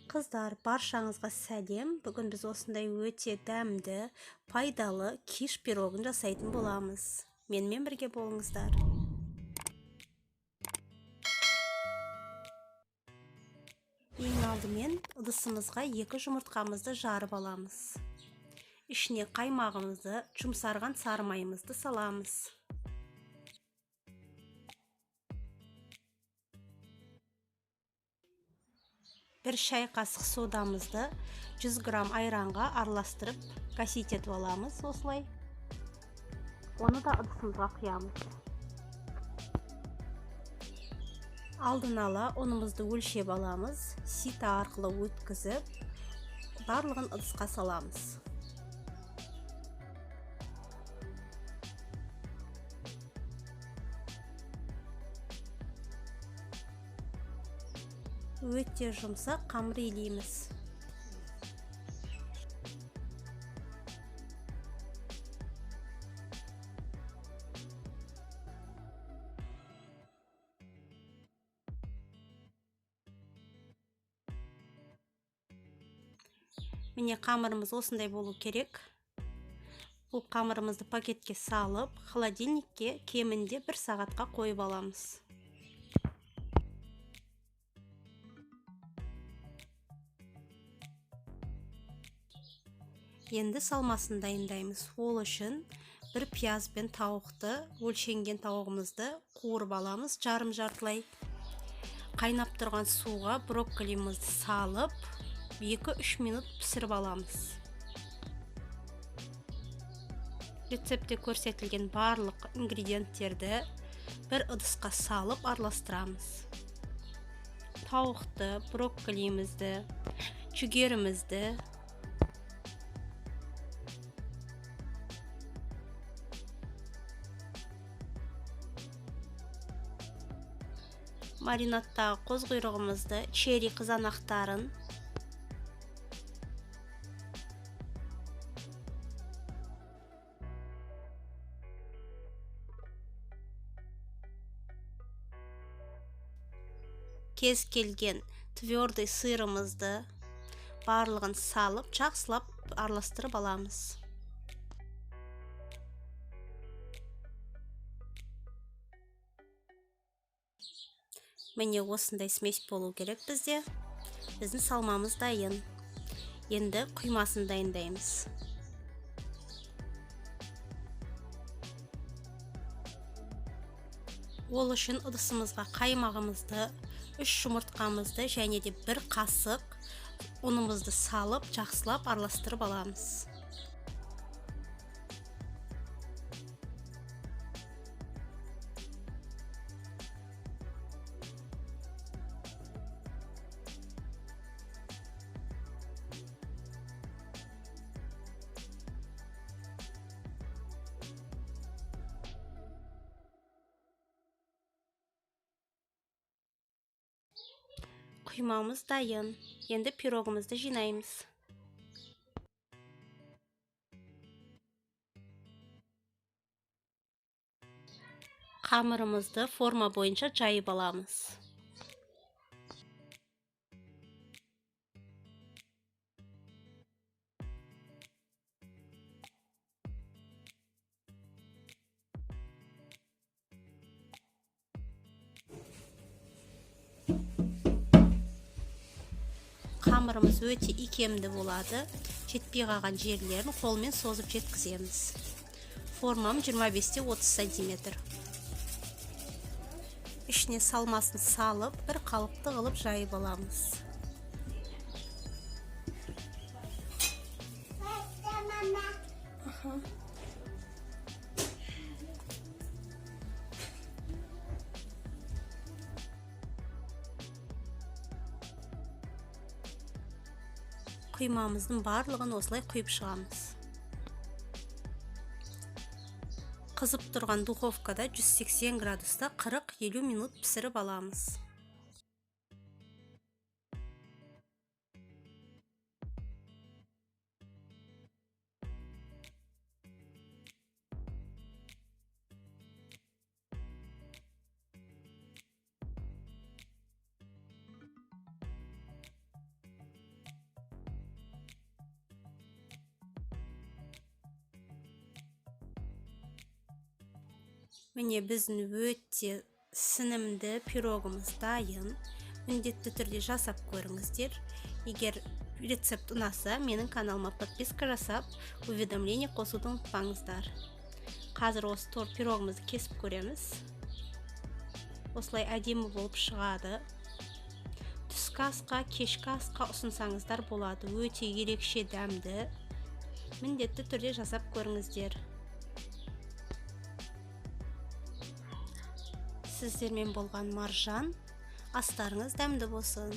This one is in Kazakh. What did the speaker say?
Қыздар, баршаңызға сәлем. Бүгін біз осындай өте дәмді, пайдалы киш пирогын жасайтын боламыз. Менімен бірге болыңыздар. Ең алдымен ыдысымызға 2 жұмыртқамызды жарып аламыз. Ішіне қаймағымызды, жұмсарған сары майымызды саламыз. Бір шай қасық содамызды 100 грамм айранға араластырып, гасить етіп аламыз осылай. Оны да ыдысымызға құямыз. Алдын ала ұнымызды өлшеп аламыз, сита арқылы өткізіп, барлығын ыдысқа саламыз. Өте жұмсақ қамыр илейміз. Міне қамырымыз осындай болу керек. Бұл қамырымызды пакетке салып, холодильникке кемінде 1 сағатқа қойып аламыз. Енді салмасын дайындаймыз. Ол үшін бір пияз бен тауықты, өлшенген тауығымызды қуырып аламыз жарым-жартылай. Қайнап тұрған суға брокколимізді салып, 2-3 минут пісіріп аламыз. Рецептте көрсетілген барлық ингредиенттерді бір ыдысқа салып араластырамыз. Тауықты, брокколимізді, жүгерімізді, маринадтағы қоз құйрығымызды, черри қызанақтарын, кез келген твердый сырымызды барлығын салып, жақсылап араластырып аламыз. Міне осындай смесь болу керек бізде. Біздің салмамыз дайын. Енді құймасын дайындаймыз. Ол үшін ыдысымызға қаймағымызды, 3 жұмыртқамызды және де 1 қасық ұнымызды салып, жақсылап араластырып аламыз. Құймамыз дайын. Енді пирогымызды жинаймыз. Қамырымызды форма бойынша жайып аламыз. Қамырымыз өте икемді болады. Жетпей қалған жерлерін қолмен созып жеткіземіз. Формам 25-30 сантиметр. Ішіне салмасын салып, бір қалыпты қылып жайып аламыз. Құймамыздың барлығын осылай құйып шығамыз. Қызып тұрған духовкада 180 градуста 40-50 минут пісіріп аламыз. Міне, біздің өте сінімді пирогымыз дайын. Міндетті түрде жасап көріңіздер. Егер рецепт ұнаса, менің каналыма подписка жасап, уведомление қосуды ұмытпаңыздар. Қазір осы торт пирогымызды кесіп көреміз. Осылай әдемі болып шығады. Түскі асқа, кешкі асқа ұсынсаңыздар болады. Өте ерекше дәмді. Міндетті түрде жасап көріңіздер. Сіздермен болған Маржан. Астарыңыз дәмді болсын.